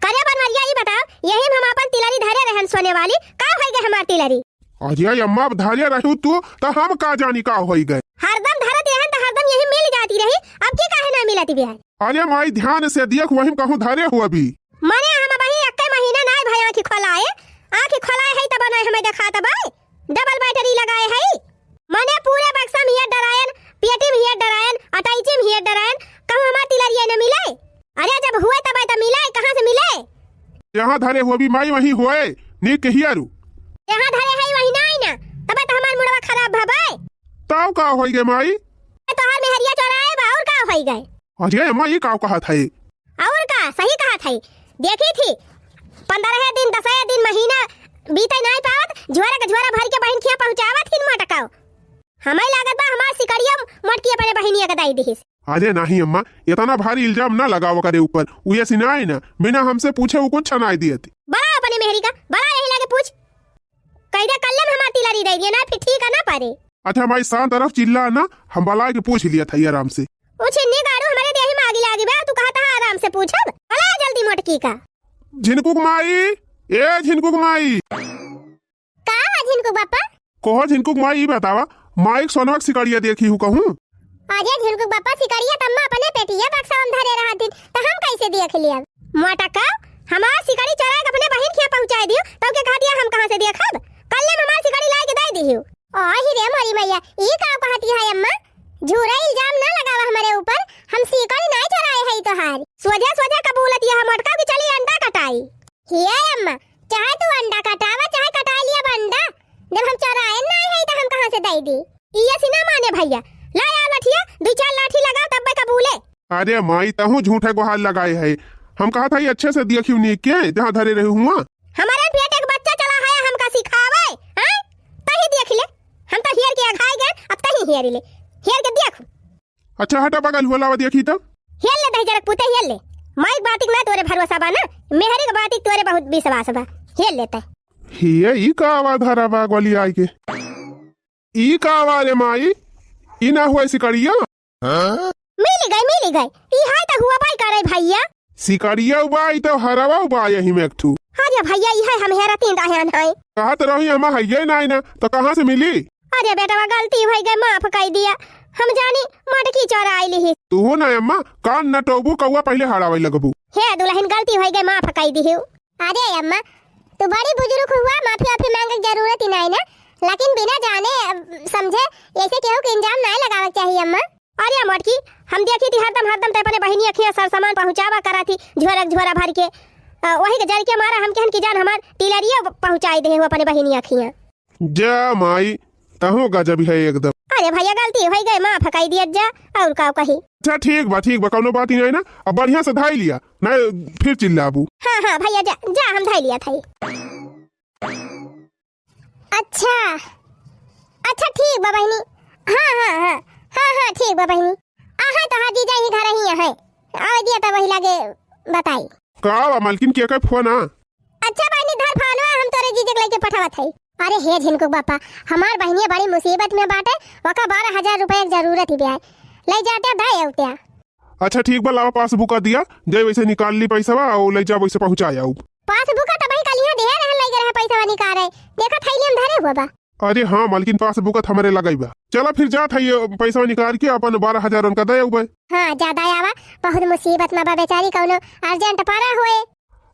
करे बनवरिया, ई बताओ, यही में हम आपन तिलरी धरे रहन सोने वाली, का होइगा हमार तिलरी? अरे अम्मा, अब धरे रहू तू, त हम का जानी का होइगा। हरदम धरत रहन त हरदम यही मिल जाती रही, अब की काहे ना मिलत बिया? अरे माई, ध्यान से देख, वही में कहूँ धरे हो अभी। मने हम अबही एक्के महीना नाय भई आँखी खोलाए, आँखी खोलाए है तब नाय हमें देखात बाय, डबल बैटरी लगाए है। मने पूरे बक्सा में हियर डरायन, पेटी में हियर डरायन, अटैची में हियर डरायन, कहूँ हमार तिलरिया न मिले। अरे जब हुए तब त मिले, कहाँ से मिले? जहाँ धरे होबी माई वहीं होए, नीक के हियरू। जहाँ धरे है वहीं ना आई ना, तब त हमार मुड़वा खराब भबे। तब का होई गए माई? तोहार मेहरिया चोराए बा, और का होई गए? अरे अम्मा, ये का कहत है? और का? सही कहत हई। देखी थी, पन्द्रह दिन, दस दिन, महीना बीते नाई पावत, झोरा के झोरा भर के बहिन खिया पहुँचावत हिन मोटकऊ। हमें लागत बा हमार सिकड़िया मोटकी अपने बहिनिया के दाई दिहिस। अरे नाहीं अम्मा, इतना भारी इल्जाम ना लगावा करे ऊपर। उ ये सिनाए ना, बिना हमसे पूछे उ कुछ नाई दियत। बला अपने मेहरी का, बला यही लगे पूछ। कह दे कल्ले में हमार तिलरी दे दिए ना, फिर ठीक है ना पारे। अच्छा माई, शांत रह, चिल्ला ना, हम बला के पूछ लिया था आराम से। उ छिन्नी गाड़ू, हमरे देही में आगी लागी बा, तू कहत हा आराम से पूछब। बला जल्दी मोटकी का। झिनकुक माई, ए झिनकुक माई। का बा झिनकुक बापा? कहो झिनकुक माई, ई बतावा, माई के सोनवा के सिकड़िया देखी हूँ कहूँ? अरे झिनकुक बापा, सिकड़िया त अम्मा अपने पेटिया बक्सा में धरे रहत दिन, त हम कैसे देख लियब? मोटका, हमार सिकड़ी चोराए के अपने बहिन खिया पहुँचाए दियो, तब के कह दिया हम कहाँ से देखब? कल्ले में हमार सिकड़ी लाए के दे दियो। ओही रे मोरी मैया, ई का कहती है अम्मा? झूरा इल्जाम ना लगावा हमरे ऊपर, हम सिकड़ी नाई चोराए है तोहार। सोझा सोझा कबूलत यह मोटका कि चली अंडा कटाई। हे अम्मा, चाहे तू अंडा कटावा, चाहे कटाई लिया बंडा, जब हम चोराए नाई है तो हम कहाँ से दे दी? इया सी ना माने भैया, ला यार लठिया, दू चार लाठी लगा तब मैं कबूले। अरे माई, तहूँ झूठे गुहार लगाए है। हम कहा था ये अच्छे से देखियो नी के, जहाँ धरे रहे हुआ। हमारे पेट एक बच्चा चला है, हमका सिखावे, हैं? तही देख ले, हम तो हेर के अघाई गए, अब तही हेर ले, हेर के देख। अच्छा हटा बगल हुआ, लावा देखी तो। हेर ले दही जरक पुते, हेर ले। माइक बातिक ना तोरे भरोसा बा ना, मेहरी के बातिक तोरे बहुत विश्वास बा। हेर लेते। हिये ई का आवा धारा बाग वाली आई के। ई का आवा रे माई, ई ना हुआ सिकड़िया? मिली गई, मिली गई। ई है तो हुआ बाई करे भैया। सिकड़िया उबा, ई तो हरवा उबा यही में एक ठू। अरे भैया, ई है हम हेरा तीन दहन है। कहत रही हम हइये नाई ना, तो कहाँ से मिली? अरे बेटवा, गलती भई गई, माफ कई दिया। हम जानी मटकी चोराई लिही। तू हो ना अम्मा, कान न टोबू, कौआ पहले हड़ावे लगबू। हे दुल्हन, गलती भई गई, माफ कई दिही। अरे अम्मा, तू बड़ी बुजुर्ग हुआ, माफी वाफी मांगे के जरूरत ही नाई ना, लेकिन बिना जाने, अ, समझे ऐसे केहू के इल्जाम नाई लगावे के चाहिए अम्मा। अरे मोटकी, हम देखी थी हरदम, हरदम ते अपने बहिनी अखियाँ सर सामान पहुँचावा करा थी, झोरा झोरा भर के। अ, वही के जर के मारा हम कहन कि जान हमार टिलरिया पहुँचाई दे हो अपने बहिनी अखियाँ। जा माई, तहूँ गजब है एकदम। अरे भैया, गलती होइ गई, माफ कई दिया जा, और का कही। अच्छा ठीक बा, ठीक बा, कौनो बात ही नहीं ना। अब बढ़िया से धाई लिया, नहीं फिर चिल्लाबू। हाँ, हाँ भैया, जा, जा, हम धाई लिया था। अच्छा, अच्छा ठीक बा बहिनी। हाँ, हाँ, हाँ, हाँ, हाँ, ठीक बा बहिनी। आहा, तोहार जीजा ही घर ही है, आवे दिया तब वही लागे बताई। का बा मलकिन, के का फोन आ? अच्छा बहिनी, धर फोनवा, हम तोरे जीजे के लइके पठावत हई। अरे हे झिनकुक बापा, हमार बहिनिया बड़ी मुसीबत में बाटे, ओका बारह हजार रुपया के जरूरत ही बा, ले जाते दे अउते। अच्छा ठीक बा, लावा पासबुक दिया, जय वैसे निकाल ली पैसवा, और ले जा वैसे पहुँचा आऊ। पासबुक त भाई कलिया दिहे रहन, लइके रहे पैसवा निकाले, देखा थैली में धरे हुआ बा। अरे हाँ मलकिन, पासबुक त हमरे लगाई बा। चला फिर जात है, ये पैसवा निकाल के अपन बारह हजार उनका दे अउबे। हाँ, ज्यादा आवा, बहुत मुसीबत में बा बेचारी, कौनो अर्जेंट पड़ा होए।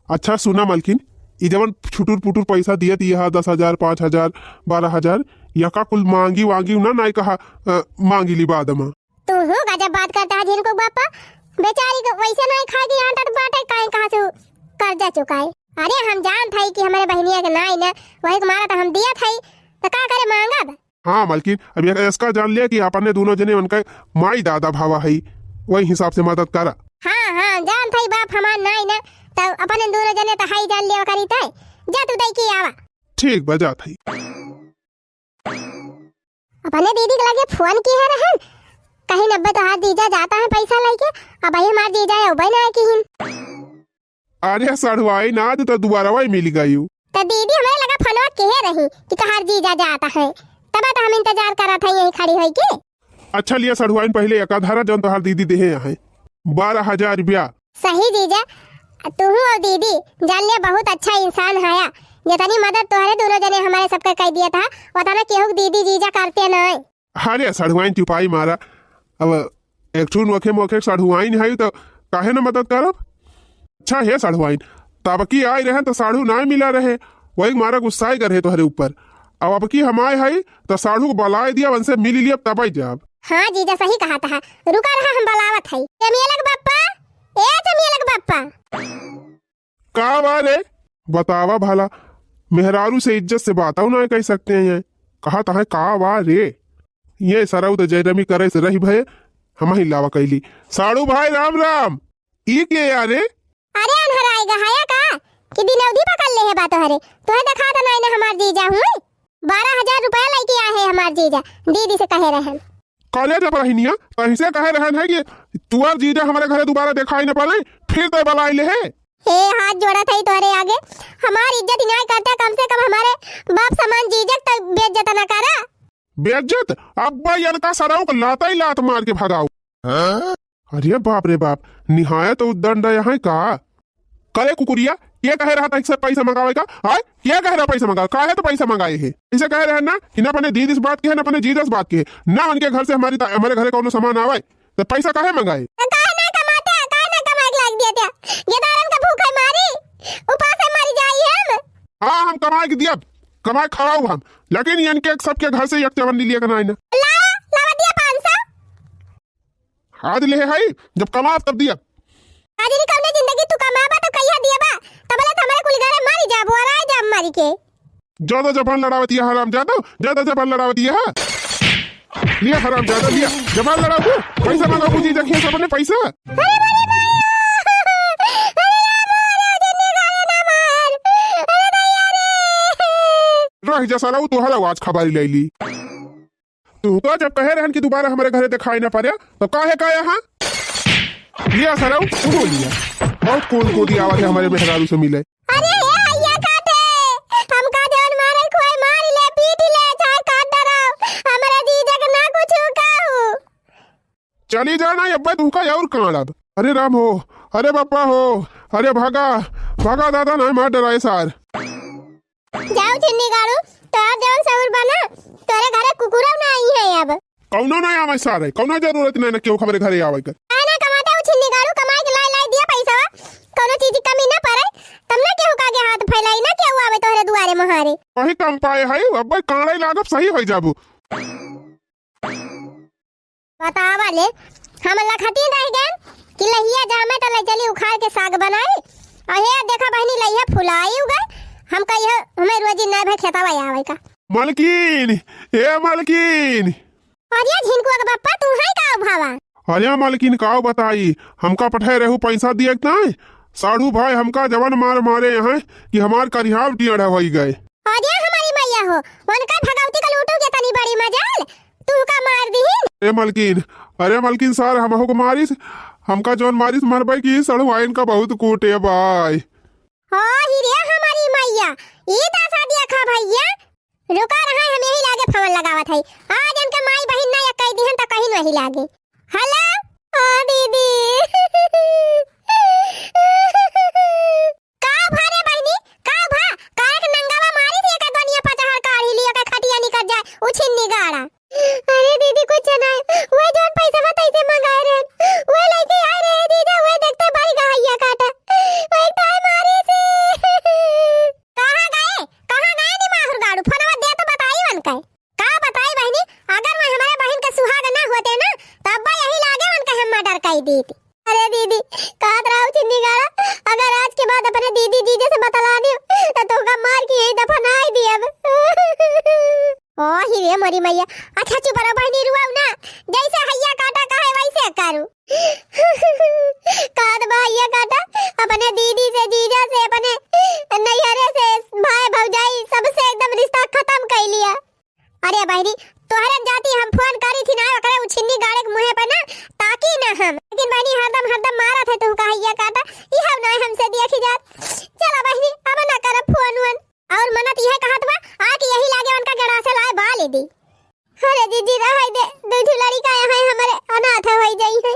अच्छा सुना मलकिन, ई जवन छुटुर पुटुर पैसा दियत यहा दस हजार, पाँच हजार, बारह हजार, यका कुल मांगी वांगी ना, नाई कहा, अ, मांगी ली बाद में। तू हूँ गजब बात करता है झिनकुक बापा, बेचारी के वैसे नाई खाए की आदत बाटे, काहे कहाँ से कर्जा चुकाए? अरे हम जानत हई कि हमरे बहिनिया के नाई न, वही के मारा तो हम दियत हई, तो का करे मांगब? हाँ मलकिन, अब एक इसका जान लिया कि अपने दोनों जने उनका माई दादा भावा है, वही हिसाब से मदद करा। हाँ, हाँ, जानत हई बाप हमार नाई न, तो अपने दोनों जने तो हई जान लिया करी तय। जा तू दई के आवा। ठीक बा, जात हई। अपने दीदी के लगे फोन किहे रहन, कहीं नब्बे तोहार जीजा जाता है पैसा लइके, अब भाई हमार जीजा है उबे ना आए किहिन। अरे सढ़ुआई ना, तू तो दुबारा वही मिल गई। तो दीदी हमारे लगा फोनवा किहे रही कि तोहार जीजा जाता है, तब तो हम इंतजार करत है यही खड़ी होई के। अच्छा लिया सढ़ुआइन, पहले एका धरा जौन तोहार दीदी देहे हैं बारह हजार रुपया। सही जीजा, तू और दीदी जान लिया बहुत अच्छा इंसान हया, जितनी मदद तोहरे दोनों जने हमारे सबके कह दिया था, उतना केहू के दीदी जीजा करते नहीं। अरे सढ़ुआइन चुपाई मारा, अब एक ठू नोखे मोखे सढ़ुआइन है तो काहे न मदद करब। अच्छा हे सढ़ुआइन, तब की आए रहे तो साढ़ू ना मिला रहे, वही मारा गुस्साए कर रहे तोहरे ऊपर। अब अब की हम आए है तो साढ़ू को बुलाए दिया, उनसे मिल लिया तब जाब। हाँ जीजा सही कहा था, रुका रहा हम बुलावत है। चमियलक बप्पा, ए चमियलक बप्पा। का बा रे? बतावा भला, मेहरारू से इज्जत से बातौ ना कह सकते हैं। कहा तहे का बा रे? ये सरऊ तो जयरमी करे से रही भये, हम ही लावा कैली। साड़ू भाई राम राम। ई के यारे? अरे अनहराए गहाया का कि दिन अवधि पकड़ ले है बा तोहरे। तोहे देखा त नाई ना हमार जीजा हुए। बारह हजार रुपया लइके आए है हमार जीजा, दीदी से कहे रहन। काले जब रहनिया, तहिसे कहे रहन है कि तुअर जीजा हमारे घरे दोबारा देखाई न पड़े, फिर तो बलाई ले है। ए, हाथ जोड़त है तोहरे आगे, हमार इज्जत इनाय करता, कम से कम हमारे बाप समान जीजक तक बेइज्जत ना करा। बेइज्जत? अब्बा यनका सरऊ को लाता ही लात मार के भगाओ। अरे बाप रे बाप, निहायत उद्दंड यहाँ का। करे कुकुरिया, के कहे रहा था इससे पैसा मंगावे का? आय, के कहे रहा पैसा मंगावे? काहे तो पैसा मंगाए है? इसे कहे रहे ना कि ना अपने दीदी से बात की है, ना अपने जीजा से बात की है, ना उनके घर से हमारी ता-, हमारे घरे कौनो सामान आवे, तो पैसा काहे मंगाए? तो काहे ना कमाते, काहे ना कमाए के लाग दिया त्या? ये दारन का भूख है मारी, उपास है मारी जाई हम। हाँ, हम कमाए के दिया, कमाए खवाऊ हम, लेकिन इनके सबके घर से एक चवन्नी लिए के ना आए ना। लावा, लावा दिया पाँच सौ। आज ले है, जब कमाब तब दिया। आज नहीं कौने जिंदगी तू कमाबा तो कहिया दियाबा, तबले तो हमारे कुल घरे मारी जाबो, और आए जाब मारी के। ज्यादा जबान लड़ावती है हराम ज्यादा, ज्यादा जबान लड़ावती है। लिया हराम ज्यादा, लिया जबान लड़ाबू, पैसा मांगा पूछी देखिए सबने पैसा। अरे मारे माया, अरे राम, अरे जिन्नी गाले ना मार, अरे दैया रे। रह जा साला, वो तोहरा आज खबारी ले ली। तू तो जब कहे रहन कि दोबारा हमारे घरे दिखाई ना पड़े, तो काहे का यहाँ? लिया सरऊ, तू बोल लिया। बहुत कूद कूदी आवाज है हमारे मेहरारू से मिले। अरे हे भैया काटे, हमका जौन मारे खोए मार ले, पीट ले, चाहे काट डराओ, हमारे जीजा के ना कुछ कहू। चली जा ना, अब्बा तुमका और काड़ब। अरे राम हो, अरे बापा हो, अरे भागा, भागा दादा, ना मार डराए सार। जाओ छिन्नी गाड़ू, तोहर जौन सहूर बा ना, तोरे घरे कुकुरो ना आई है अब। कौनो ना आवे सारे, कौनो जरूरत नहीं ना केहू हमरे घरे आवे के। काहे ना कमाता हूँ छिन्नी गाड़ू, कमाई के लाई लाई दिया पैसा, कौनो चीज की कमी ना पड़े, तब ना केहू का आगे हाथ फैलाई ना केहू आवे तोहरे दुआरे मोहारे। वही कम पाए है, अब काड़े लागब सही हो जाबू। बतावा ले, हम लखती रह गए कि लहिया जामे त ले चली उखाड़ के साग बनाई। और हे देखा बहनी, लहिया फुलाई गए। हम कहिए हमें रोजी ना भाई खेतवा आवे का। मलकिन, ए मलकिन। अरे झिनकुआ के बप्पा, तू है का भावा? अरे मलकिन, का बताई, हमका पठे रहू पैसा दिए के नाई। साढ़ू भाई हमका जवन मार मारे हैं कि हमार करिहाव टेढ़ा होई गए। अरे हमारी मैया हो, उनका भगवती का लूटू के तनी बड़ी मजाल, तू का मार दीहिन? ए मलकिन, अरे मलकिन सार हमहू को मारिस, हमका जौन मारिस मरबे की सड़ुआइन का बहुत कूटे बाय। हो ही रे हमारी मैया, ई दशा देखा भैया, रुका रहा हम यही लागे फोन लगावत है, आज इनके माई बहिन ना एक कह दिहन त कहीं नहीं लागे। हेलो, ओ दीदी। का भा रे बहिनी, का भा? काहे के नंगावा मारी थी एका दुनिया पचहर काढ़ी लियो के खटिया निकल जाए, उछिन निगाड़ा। अरे दीदी, कुछ ना है, वो जौन पैसा बा तैसे मंगाए रहे, वो लेके आए रहे जीजा, वो देखते भाई गहैया काटा, वो एक ताई मारी थी। कहाँ गए, कहाँ गए नी माहुर गाड़ू? फोनवा दे तो बताई उनका। का बताई बहिनी, अगर मैं हमारे बहिन के सुहाग ना होते ना, तब यही लागे उनका हम मर्डर कर देती। अरे दीदी, कहत रहा उछिन निगाड़ा, अगर आज के बाद अपने दीदी जीजे से बतला दियो, तो तोका मार के यही दफनाई दियब। ओ ही रे मोरी मैया, अच्छा चुप रहो बहिनी, रुआऊ ना, जैसे हैया काटा कहे वैसे करू। कहत बा हैया काटा, अपने दीदी से, जीजा से, अपने नैहरे से, भाई भौजाई सबसे एकदम रिश्ता खत्म कर लिया। अरे बहिनी, तोहरे जाति हम फोन करी थी ना, ओकरे उछिन्नी गाड़े के मुँहे पे ना ताकी ना हम। लेकिन बहिनी, हरदम, हरदम मारत है तू कहैया काटा, ई हम ना हमसे देखी जात। चला बहिनी, अब ना करब फोन वोन। और मनत यह कहत बा, आ कि यही लागे उनका गड़ा से लाए बाल दे। अरे जीजी, रहाई दे, दू ठो लड़िका यहाँ है हमरे, अनाथ होई जाई है।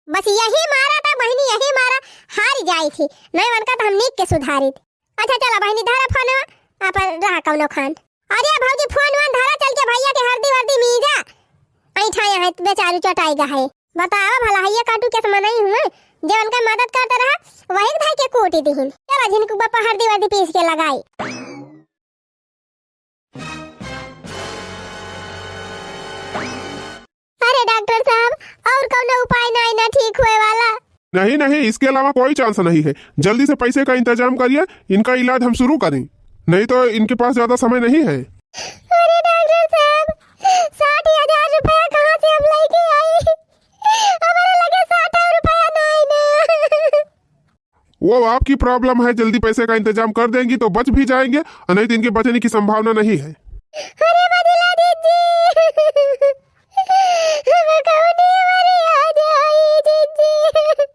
बस यही मारा था बहिनी, यही मारा हार जाई थी, नहीं उनका तो हम नीक के सुधारी थी। अच्छा चला बहिनी, धरा फोन, अपन रहा कौनो खान। अरे भौजी, फोन वोन धरा, चल के भैया के हरदी वर्दी मीजा। ऐठा यहाँ बेचारू चटाई गा है। बतावा भला, हैया काटू के समनई हुए, जे उनका मदद करते रहा, वही के धई के कूटी दिहिन। चला झिनकू बप्पा हरदी वर्दी पीस के लगाई। अरे डॉक्टर साहब, और कौनो उपाय नाई ना ठीक होए वाला? नहीं, नहीं, इसके अलावा कोई चांस नहीं है। जल्दी से पैसे का इंतजाम करिए, इनका इलाज हम शुरू करें, नहीं तो इनके पास ज्यादा समय नहीं है। अरे डॉक्टर साहब, साठ हजार रुपया कहाँ से हम लेके आई? हमारे लगे साठ रुपया नाई ना। वो आपकी problem है, जल्दी पैसे का इंतजाम कर देंगी तो बच भी जाएंगे, और नहीं तो इनके बचने की संभावना नहीं है। अरे बदला दीदी, हम कौने मरे आ जाई दीदी,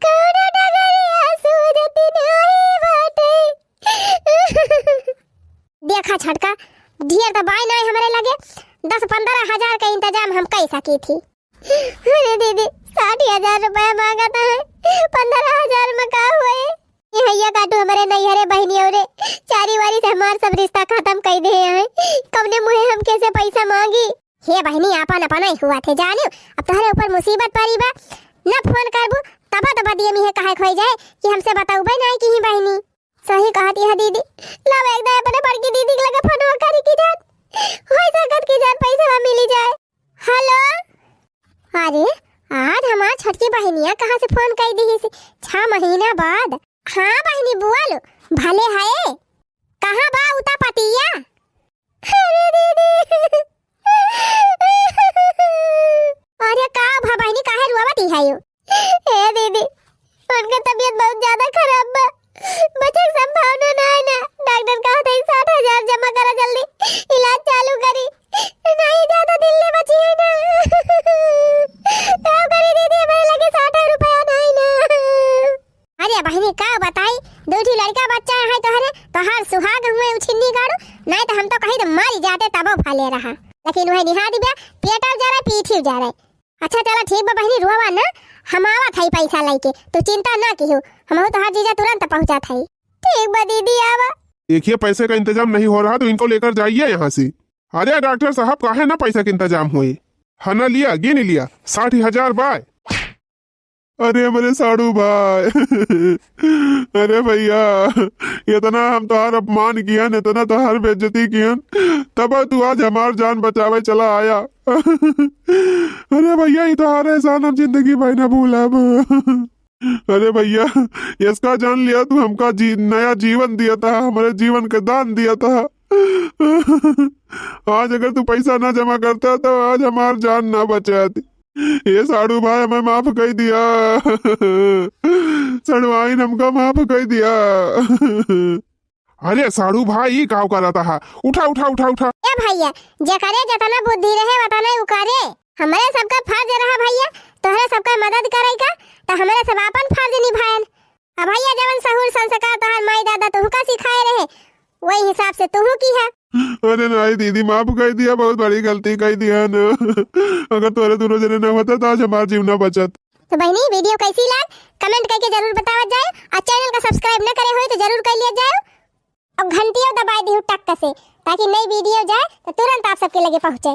कौनो डगरिया सूझत नाही बाटे। देखा छोटका, ढेर त बाय नाय हमरे लगे, दस पन्द्रह हजार का इंतजाम हम कई सकी थी। अरे दीदी, साठ हजार रुपया मांगत है, पन्द्रह हजार में का होए? ये भैया काटू हमरे नैहरे बहिनी औरे चारी वारी से हमार सब रिश्ता खतम कई दे हैं। कवने मुँहे हम कैसे पैसा मांगी? हे बहिनी, आपन अपना ही हुआ थे जानियो, अब तोहरे ऊपर मुसीबत पड़ी बा, न फोन करबू तब तो बदिये मिहे काहे खोई जाए कि हमसे बतउबे नाय की ही बहिनी। सही कहत यह दीदी, लाओ एक दाए अपने बड़की दीदी के लगे फोनवा करी की जान, होई सकत की जान पैसा मिली जाए। हेलो, अरे आज हमार छोटकी बहिनिया कहाँ से फोन कई दी से छह महीना बाद। हाँ बहिनी बोल, भले है, कहाँ बा उता पतिया? अरे दीदी, अरे का भा बहिनी, काहे रुआवत ही है यो? ए दीदी, उनका तबीयत बहुत ज्यादा खराब बा, बचे के संभावना ना है ना। डॉक्टर कहत है साठ हजार जमा करा जल्दी, इलाज चालू करी, नहीं ज्यादा दिन ले बची है ना। का करी दीदी, हमारे लगे साठ रुपया नहीं ना। अरे बहिनी का बताई, दो ठी लड़का बच्चा है तोहरे, तोहार सुहाग हुए उछिन्नी गाड़ू, नहीं तो हम तो कहीं तो मरी जाते तबो भले रहा। लेकिन वह निहा दिबे, पेटो जा रहा, पीठियो जा रहा। अच्छा चला ठीक बा बहिनी, रोवा ना, हम आवत हई पैसा लइके, तू चिंता ना किहो, हमहू तोहार जीजा तुरंत पहुँचत हई। ठीक बा दीदी, आवा। देखिए पैसे का इंतजाम नहीं हो रहा तो इनको लेकर जाइए यहाँ से। अरे डॉक्टर साहब, काहे ना पैसा के इंतजाम होए? हना लिया, गिन लिया, साठ हजार बाय। अरे हमरे साड़ू भाई, अरे भैया, इतना हम तोहार अपमान कियन, इतना तोहार बेइज्जती कियन, तब तू आज हमार जान बचावे चला आया। अरे भैया, ये तोहार एहसान हम जिंदगी भर ना भूलब। अरे भैया, इसका जान लिया तू हमका जी-, नया जीवन दिया था, हमारे जीवन का दान दिया था। आज अगर तू पैसा ना जमा करता तो आज हमार जान ना बचत। ये साड़ू भाई हमें माफ कर दिया। सड़वाइन हमका माफ कर दिया। अरे साड़ू भाई, ई काव करत हा? उठा, उठा, उठा, उठा। ए भैया, जेकरे जेतना बुद्धि रहे, वतने उ करे। हमरे सबका फर्ज रहा भैया, तोहरे सबका मदद करे का, त हमरे सब आपन फर्ज निभाएन। अब भैया, जवन सहूर संस्कार तोहार माई दादा तोहका सिखाए रहे, वही हिसाब से तोहू किहा। अरे नहीं दीदी, माफ कर दिया, बहुत बड़ी गलती कर दिया ना। अगर तोहरे दोनों जने ना होता, तो आज हमार जीव ना बचत। तो बहिनी, video कैसी लाग, comment करके जरूर बतावत जाए, और channel का subscribe न करे होई तो जरूर कर लिया जाए, और घंटियों दबाए दिहु टक से, ताकि नई video जाए तो तुरंत आप सबके लगे पहुँचे।